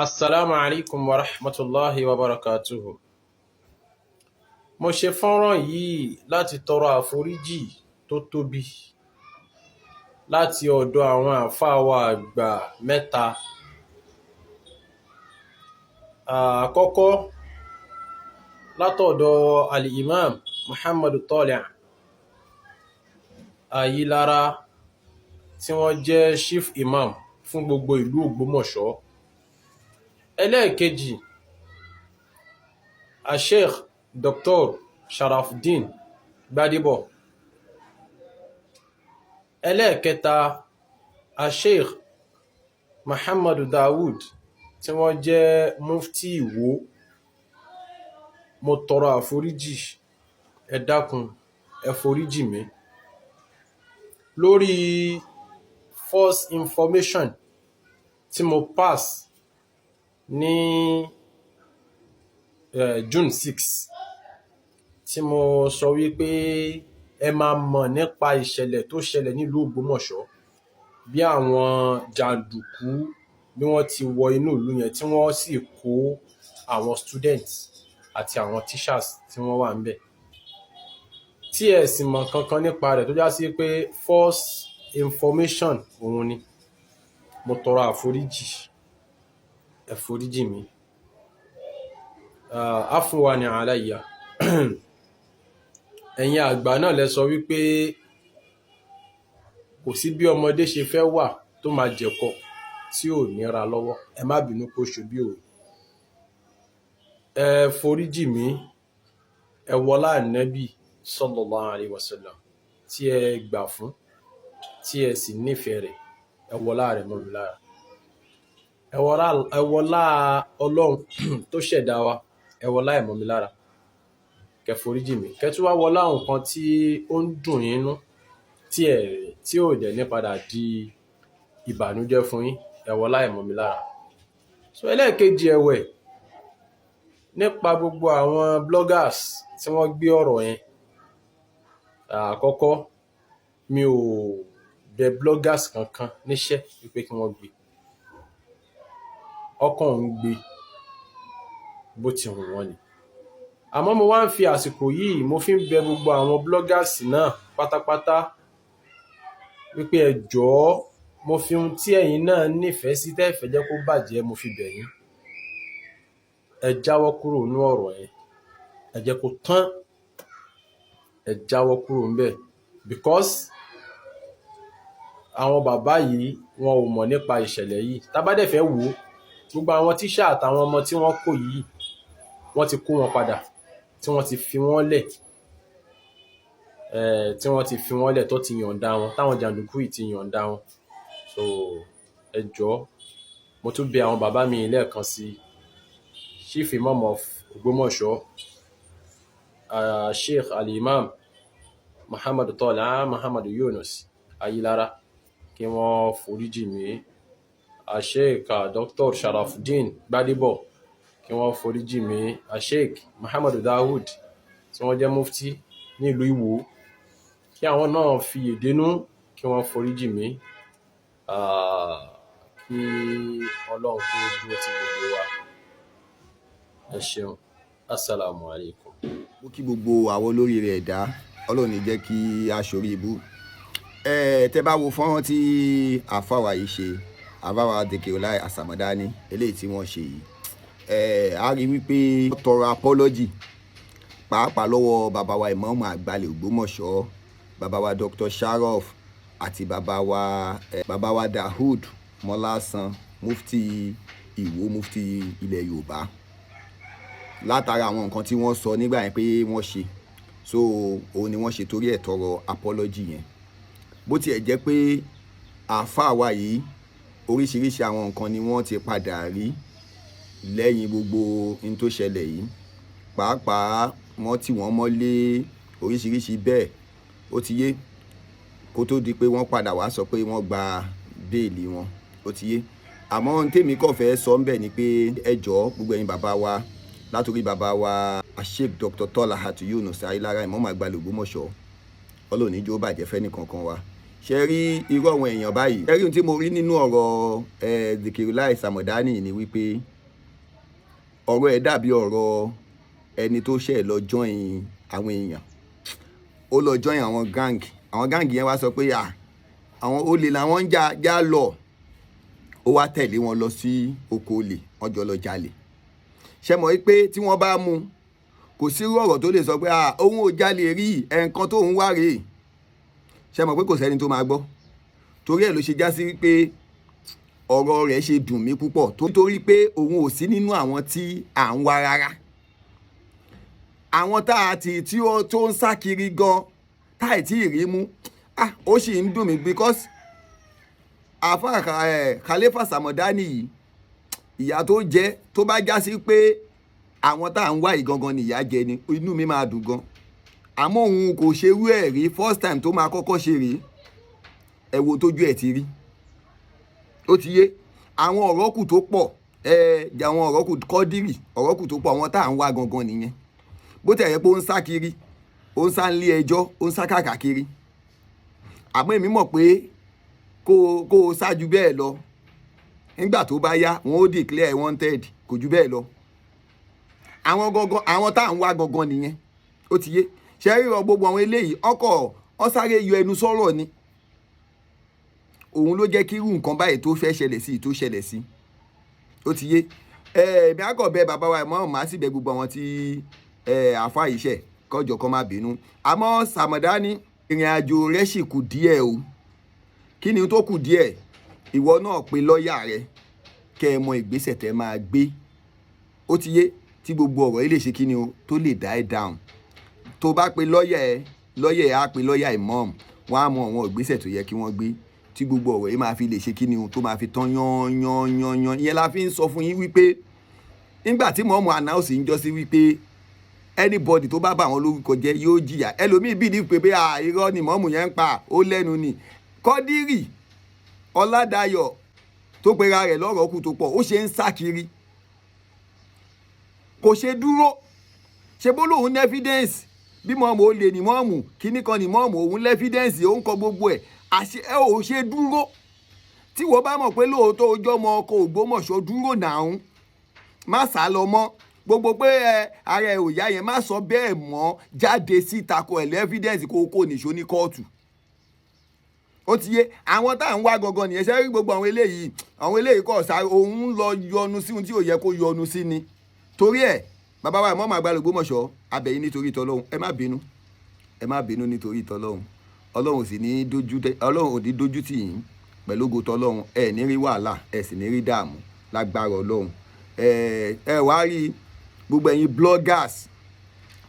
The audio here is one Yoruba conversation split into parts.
Assalamu alaikum wa rahmatulahi wa barakatuhu. Mo ṣe fọ́nrán yìí láti tọrọ àforíjì tó tóbi láti ọ̀dọ̀ àwọn àáfàá wa àgbà mẹ́ta. Àkọ́kọ́, látọ̀dọ̀ Al-Imam Muhammadu Tọ́lẹ̀ Ayilara, tí wọ́n jẹ́ Chief Imam fún gbogbo ìlú Ògbómọ̀ṣọ́. Ẹlẹ́ẹ̀kejì, Sheikh Dr. Sharafdin Gbadebo. Ẹlẹ́ẹ̀kẹta, Sheikh Muhammadu Dawud, tí wọ́n jẹ́ Mufti Ìwó. Mo tọrọ àforíjì, ẹ dákun, ẹ foríjì mi lórí false information tí mo pass ní June 6, tí mo sọ wípé ẹ máa mọ̀ nípa ìṣẹ̀lẹ̀ tó ṣẹlẹ̀ nílùú Ògbómọ̀ṣọ́, bí àwọn jàǹdùkú bí wọ́n ti wọ inú ìlú yẹn, tí wọ́n sì kó àwọn students àti àwọn teachers tí wọ́n wà níbẹ̀, tí ẹ sì mọ̀ kankan nípa rẹ̀, tó já sí pé false information òun ni. Mo tọrọ àforíjì, ẹ foríjì mi. Afuwa ni alayya. Ẹ̀yin àgbà náà lẹ sọ wípé kò sí bí ọmọdé ṣe fẹ́ wà tó máa jẹ̀kọ tí ò níra lọ́wọ́. Ẹ má bínú kó ṣe bí òwe. Ẹ foríjì mí, ẹ wọlá Ànábì sallallahu alayhi wa sallam tí ẹ gbà fún, tí ẹ sì nífẹ̀ẹ́ rẹ̀, ẹ wọlá rẹ̀ mọ́ mi lára. Ẹ wọlá Ọlọ́run tó ṣẹ̀dá wa, ẹ wọlá ẹ̀ mọ́ mi lára. Kẹ́ foríjì mí. Kẹ́ tún wá wọlá nǹkan tí ó ń dùn yín nú, tí ẹ tí ò dẹ̀ ní padà di ìbànújẹ́ fún yín, ẹ wọlá ẹ̀ mọ́ mi lára. So ẹlẹ́ẹ̀kejì ẹ̀wẹ̀, nípa gbogbo àwọn bloggers tí wọ́n gbé ọ̀rọ̀ yẹn. Àkọ́kọ́, mi ò bẹ bloggers kankan níṣẹ́ wípé kí wọ́n gbé. Ọkàn ń gbé bó ti wù wọ́n ni. Àmọ́ mo wá ń fi àsìkò yìí, mo fi ń bẹ gbogbo àwọn bloggers náà pátápátá wípé ẹ jọ̀ọ́, mo fi ohun tí ẹ̀yin náà nífẹ̀ẹ́ sí tẹ́ ẹ fẹ́ jẹ́ kó bàjẹ́, mo fi bẹ̀ yín. Ẹ jáwọ́ kúrò nínú ọ̀rọ̀ yẹn. Ẹ jẹ́ kó tán. Ẹ jáwọ́ kúrò ńbẹ̀, because àwọn bàbá yìí, wọn ò mọ̀ nípa ìṣẹ̀lẹ̀ yìí. Tá bá dẹ̀ fẹ́ wò ó, gbogbo àwọn tíṣà àtàwọn ọmọ tí wọ́n kó yìí, wọ́n ti kó wọn padà, tí wọ́n ti fi wọ́n lẹ̀, tí wọ́n ti fi wọ́n lẹ̀, tó ti yọ̀ǹda wọn, táwọn jàǹdùkú yìí ti yọ̀ǹda wọn. So ẹ jọ̀ọ́, mo tún bẹ àwọn bàbá mi lẹ́ẹ̀kan sí, Chief Imam of Ògbómọ̀ṣọ́, Sheikh Al-Imam Muhammad Tọ́lá Muhammad Yunus Ayilara, kí wọ́n foríjì mí. Sheikh Dr. Sharafuddin Gbadebo, kí wọ́n foríjì mí. Sheikh Muhammad Dawud, tí wọ́n jẹ́ Mufti ní ìlú Ìwó, kí àwọn náà fi èdénú, kí wọ́n foríjì mí. Kí Ọlọ́run kó dúró ti gbogbo wa. Ẹ ṣeun. Assalamu alaikum. Mo kí gbogbo àwọn olóríire ẹ̀dá. Ọlọ́run ní jẹ́ kí a ṣorí ibú. Ẹ tẹ́ bá wo fọ́nrán tí àfáwà yìí ṣe, àfáwà Dèkèọlá Àsàmọ̀dání, eléyìí tí wọ́n ṣe yìí, ẹ á rí wípé wọ́n tọrọ apology, pàápàá lọ́wọ́ bàbá wa ìmáàmù àgbàlẹ̀ Ògbómọ̀ṣọ́, bàbá wa Dr. Sharof, àti bàbá wa Dahood Mọ́lásán, Mufti Ìwó, Mufti ilẹ̀ Yorùbá, látara àwọn nǹkan tí wọ́n sọ nígbà yẹn pé wọ́n ṣe. So òun ni wọ́n ṣe torí ẹ̀ tọrọ apology yẹn. Bó tiẹ̀ jẹ́ pé àáfàá wa yìí, oríṣiríṣi àwọn nǹkan ni wọ́n ti padà rí lẹ́yìn gbogbo ohun tó ṣẹlẹ̀ yìí. Pàápàá, wọ́n tì wọ́n mọ́lé, oríṣiríṣi bẹ́ẹ̀. Ó ti yé, kó tó di pé wọ́n padà wá sọ pé wọ́n gba béèlì wọn. Ó ti yé. Àmọ́ ohun tèmi kàn fẹ́ sọ ń bẹ̀ ni pé ẹ jọ̀ọ́, gbogbo ẹ̀yin bàbá wa, látòrí bàbá wa Sheikh Dr. Tọ́lá Yunus Ayílára, Ìmáàmù Àgbà Ògbómọ̀ṣọ́, Ọlọ́run ní jọ̀ọ́ bàjẹ́ fẹ́ nìkankan wa. Ṣe rí irú àwọn èèyàn báyìí? Ṣe rí ohun tí mo rí nínú ọ̀rọ̀ Zikirulai Samọ̀dánì ni wípé ọ̀rọ̀ ẹ̀ dàbí ọ̀rọ̀ ẹni tó ṣẹ̀ lọ join àwọn èèyàn. Ó lọ join àwọn gang. Àwọn gang yẹn wá sọ pé àwọn olè làwọn ń jà já lọ. Ó wá tẹ̀lé wọn lọ sí oko olè, wọ́n jọ lọ jalè. Ṣe mọ̀ pé tí wọ́n bá mú, kò sí irú ọ̀rọ̀ tó lè sọ pé òun ò jalè rí, ẹ̀ǹkan tóun wá rèé. Ṣe mọ̀ pé kò sẹ́ni tó máa gbọ́? Torí ẹ̀ ló ṣe já sí wípé ọ̀rọ̀ rẹ̀ ṣe dùn mí púpọ̀, torí pé òun ò sí nínú àwọn tí à ń wá rárá. Àwọn tá a ti tí ó tó ń sá kiri gan táì tí ì rí mú, ó sì ń dùn mí because àfa Khalifa Samọ̀dánì yìí, ìyà tó jẹ, tó bá já sí pé àwọn tá à ń wá yìí gangan ni ìyà jẹ ni, inú mi máa dùn gan. Àmọ́ òun kò ṣerú ẹ̀ rí. First time tó máa kọ́kọ́ ṣe rèé. Ẹ wo tójú ẹ̀ ti rí. Ó ti yé àwọn ọ̀rọ̀ kù tó pọ̀. Ẹ jẹ́ àwọn ọ̀rọ̀ kù kọ́dírì, ọ̀rọ̀ kù tó pọ̀. Àwọn tá à ń wá gangan nìyẹn. Bó tẹ̀ yẹ pé ó ń sá kiri, ó ń sá nílé ẹjọ́, ó ń sá káàkiri, àmọ́ èmi mọ̀ pé kó o sá ju bẹ́ẹ̀ lọ, nígbà tó bá yá, wọn ó declare wanted. Kò ju bẹ́ẹ̀ lọ. Àwọn gangan, àwọn tá à ń wá gangan nìyẹn. Ó ti yé. Ṣe ríran gbogbo àwọn eléyìí, ọkọ̀ ọ sáré yọ ẹnu sọ̀rọ̀ ni. Òun ló jẹ́ kí irú nǹkan báyìí tó fẹ́ ṣẹlẹ̀ sí, tó ṣẹlẹ̀ sí. Ó ti yé. Ẹ̀ẹ́dì akọ̀bẹ bàbá wa ìmọ̀ màá sì bẹ gbogbo àwọn tí àfa iṣẹ́ kọjọ kan má bínú. Àmọ́ Sàmọ̀dání, ìrìn àjò rẹ̀ sì kù díẹ̀ o. Kí ni tó kù díẹ̀? Ìwọ náà pe lọ́ọ̀yà rẹ, kẹ́ ẹ mọ ìgbésẹ̀ tẹ́ máa gbé. Ó ti yé. Tí gbogbo ọ̀rọ̀ yìí lè ṣe kí ni o, tó lè die down. Tó bá pe lọ́ọ̀yà ẹ, lọ́ọ̀yà ẹ á pe lọ́ọ̀yà imam, wọ́n á mọ àwọn ìgbésẹ̀ tó yẹ kí wọ́n gbé tí gbogbo ọ̀rọ̀ yìí máa fi lè ṣe kí ni o, tó máa fi tán yán yán yán yán. Ìyẹn la fi ń sọ fún yín wípé nígbà tí mọ̀ọ́mù announce ń jọ sí wípé anybody tó bá bá àwọn lórúkọ jẹ́ yóò jìyà, ẹlòmíì bí ní pé pé irọ́ ni mọ̀ọ́mù yẹn ń pa, ó lẹ́nu ni. Kọ́dírì Ọládàyọ̀ tó pera rẹ̀ lọ́rọ̀ kù tó pọ̀, ó ṣe ń sá kiri, kò ṣe dúró. Ṣe bó lóun ní evidence bí mọ̀ọ́mù ó lè ní mọ̀ọ́mù kíní kan ní mọ̀ọ́mù, òun l' evidence, òun kọ gbogbo ẹ̀ àṣẹ ẹ ò ṣe dúró. Tí wọ́n bá mọ̀ pé lóòótọ́ ojú ọmọ ọkọ̀ Ògbómọ̀ṣọ́, dúró nàún, má sá lọ mọ́. Gbogbo pé ẹ ara ẹ ò yá yẹn, má sọ bẹ́ẹ̀ mọ́. Jáde síta, kọ ẹ̀ l' evidence, kó nìṣó ní kóòtù. Ó ti yé. Àwọn tá à ń wá gangan nìyẹn. Ṣe rí gbogbo àwọn eléyìí? Àwọn eléyìí kọ̀ sáré, òun ń lọ yọnu sí ohun tí ò yẹ kó yọnu sí ni. Torí ẹ̀, bàbá wa ìmọ̀ọ́mù àgbà Ògbómọ̀ṣọ́, abẹ̀yìn nítorí tọlọ́hun, ẹ má bínú, ẹ má bínú nítorí tọlọ́hun. Ọlọ́run sì ní dójú, Ọlọ́run ò ní dójú tì yín. Pẹ̀lú ògo tọlọ́hun, ẹ ní rí wàhálà, ẹ sì ní rí dààmú lágbára Ọlọ́run. Ẹ wá rí gbogbo ẹ̀yin bloggers,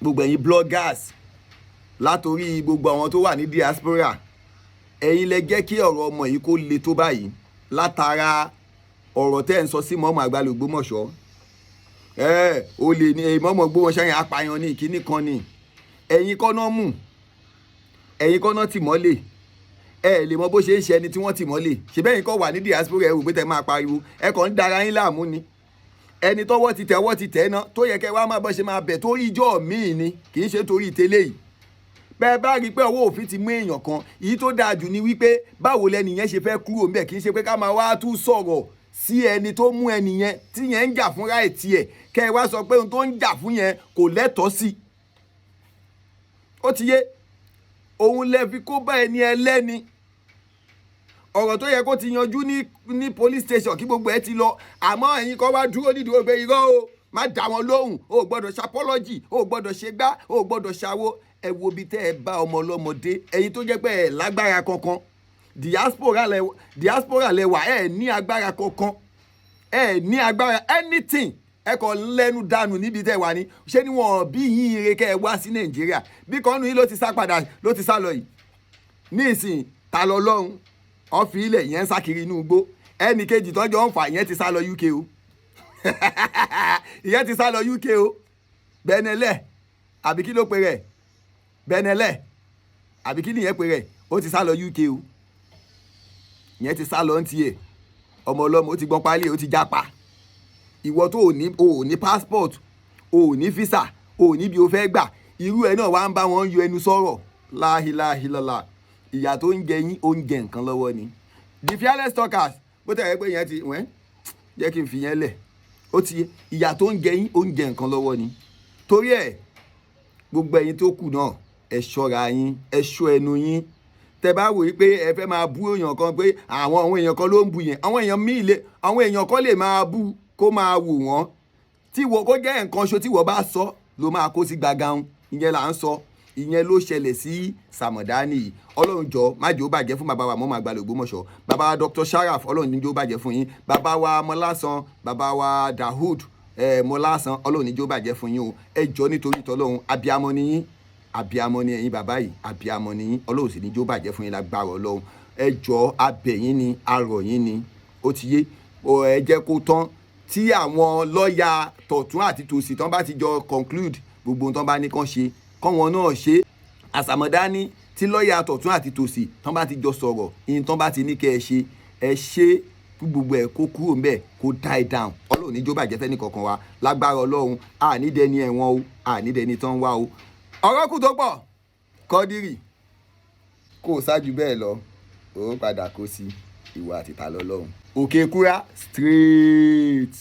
gbogbo ẹ̀yin bloggers, látòrí gbogbo àwọn tó wà ní diaspora, ẹ̀yin lẹ jẹ́ kí ọ̀rọ̀ ọmọ yìí kó le tó báyìí látara ọ̀rọ̀ tẹ́ ẹ̀ ń sọ sí mọ́mọ́ àgbà Ògbómọ̀ṣọ́. Ẹ ò lè ní mọ́mọ́ Ògbómọ̀ṣọ́ yẹn, apààyàn ní ìkíní kan ni. Ẹ̀yin kọ́ náà mú, ẹ̀yin kọ́ náà tì mọ́lẹ̀. Ẹ lè mọ bó ṣe ń ṣe ẹni tí wọ́n tì mọ́lẹ̀. Ṣe bẹ́ẹ̀ yín kọ́ wà ní diaspora, ẹ rò pé tẹ máa pariwo, ẹ kàn ń dara yín láàmú ni. Ẹni tọ́wọ́ ti tẹ̀, ọwọ́ ti tẹ̀ náà, tó yẹ kẹ́ wá máa bọ́ ṣe máa bẹ̀ torí ijọ́ míì ni, kì í ṣe torí tẹ́lẹ̀ yìí. Bẹ́ẹ̀ bá rí i pé ọwọ́ òfin ti mú èèyàn kan, èyí tó dáa jù ni wípé báwo lẹni yẹn ṣe fẹ́ kúrò ńbẹ̀. Kì í ṣe pé ká máa wá tún sọ̀rọ̀ sí ẹni tó mú ẹni yẹn tí yẹn ń jà fún ráì tiẹ̀, kẹ́ ẹ wá sọ pé ohun tó ń jà fún yẹn kò lẹ́tọ̀ọ́ sí. Ó ti yé. Òun lẹ fi kó bá ẹni ẹlẹ́ni. Ọ̀rọ̀ tó yẹ kó ti yanjú ní police station, kí gbogbo ẹ ti lọ, àmọ́ ẹ̀yin kan wá dúró nídìí pé irọ́ o, má dá wọn lóhùn, o ò gbọ́dọ̀ ṣapọ́lọ́jì, o ò gbọ́dọ̀ ṣe gbá, o ò gbọ́dọ̀ ṣàwo. Ẹ wo ibi tẹ́ ẹ bá ọmọ ọlọ́mọdé. Ẹ̀yin tó jẹ́ pé ẹ lágbára kankan, diaspora lẹ, diaspora lẹ wà, ẹ ní agbára kankan, ẹ ní agbára anything, ẹ kàn lẹ́nu dànù níbi tẹ́ wà ní. Ṣé ni wọn bí yín ire kẹ́ ẹ wá sí Nàìjíríà? Bí kan nù yín ló ti sá padà, ló ti sá lọ yìí ní ìsìn. Ta lọ lọ́hùn ọ́n fi ilẹ̀ yẹn ń sá kiri inú igbó. Ẹnì kejì tọ́jọ́ ń fà yẹn ti sá lọ UK o. Ìyẹn ti sá lọ UK o. Bẹ́nẹ́lẹ̀ àbí kí ló pe rẹ̀? Bẹ́nẹ́lẹ̀ àbí kí nìyẹn pe rẹ̀? Ó ti sá lọ UK o. Ìyẹn ti sá lọ ń tiẹ̀. Ọmọ ọlọ́mọ ó ti gbọ́n pálí, ó ti jápa. Ìwọ tó ò ní, o ò ní passport, o ò ní visa, o ò ní bí o fẹ́ gbà, irú ẹ̀ náà wá ń bá wọn yọ ẹnu sọ̀rọ̀. Láhìláhìlọ́lá. Ìyà tó ń jẹ yín, ó ń jẹ nǹkan lọ́wọ́ ni. The Fearless Talkers, bó tẹ̀ ẹ́ pé yẹn ti wẹ́n, jẹ́ kí n fi yẹn lẹ̀. Ó ti yé, ìyà tó ń jẹ yín, ó ń jẹ nǹkan lọ́wọ́ ni. Torí ẹ̀, gbogbo ẹ̀yin tó kù náà, ẹ ṣọ́ra yín, ẹ ṣọ́ ẹnu yín. Tẹ bá wòye pé ẹ fẹ́ máa bú èèyàn kan, pé àwọn èèyàn kan ló ń bu yẹn, àwọn èèyàn míì lè, àwọn èèyàn kan lè máa bú kó máa wò wọ́n, tí wọ́n kó jẹ́ nǹkan ṣo tí wọ́n bá sọ ló máa kó sí gbàgán. Ìyẹn là ń sọ, ìyẹn ló ṣẹlẹ̀ sí Sàmọ̀dánì yìí. Ọlọ́run jọ má jẹ́ ó bàjẹ́ fún bàbá wa mọ́ máa gbalẹ̀ Ògbómọ̀ṣọ́, bàbá wa Dr. Sharaf. Ọlọ́run ní jẹ́ ó bàjẹ́ fún yín. Bàbá wa Mọ́lásán, bàbá wa Dahood Mọ́lásán, Ọlọ́run ní jẹ́ ó bàjẹ́ fún yín o. Ẹ jọ, nítorí tọ́lọ́run, abiamọ ni yín, abiamọ ni ẹ̀yin bàbá yìí, abiamọ ni yín. Ọlọ́run sì ní jẹ́ ó bàjẹ́ fún yín lágbára Ọlọ́run. Ẹ jọ, abẹ̀ yín ni, arọ̀ yín ni. Ó ti yé, ẹ jẹ́ kó tán. Tí àwọn lọ́ọ̀yà tọ̀tún àti tòsì tán bá ti jọ conclude gbogbo ohun tán bá ní kán ṣe, kán wọn náà ṣe. Àsàmọ̀dání, tí lọ́ọ̀yà tọ̀tún àti tòsì tán bá ti jọ sọ̀rọ̀, ihun tán bá ti ní kẹ́ ẹ ṣe, ẹ ṣe, kí gbogbo ẹ̀ kó kúrò ńbẹ̀, kó die down. Ọlọ́run ní jó bàjẹ́ fẹ́ nìkankan wa lágbára Ọlọ́run. Ànídẹ́ni ẹ̀wọ̀n o, ànídẹ́ni tán wá o. Ọ̀rọ̀ kù tó pọ̀. Kọ́dírì kó o ṣáájú bẹ́ẹ̀ lọ, ó padà kó sí ìwà àtìtà lọ́lọ́run. Òkè kúrá straight.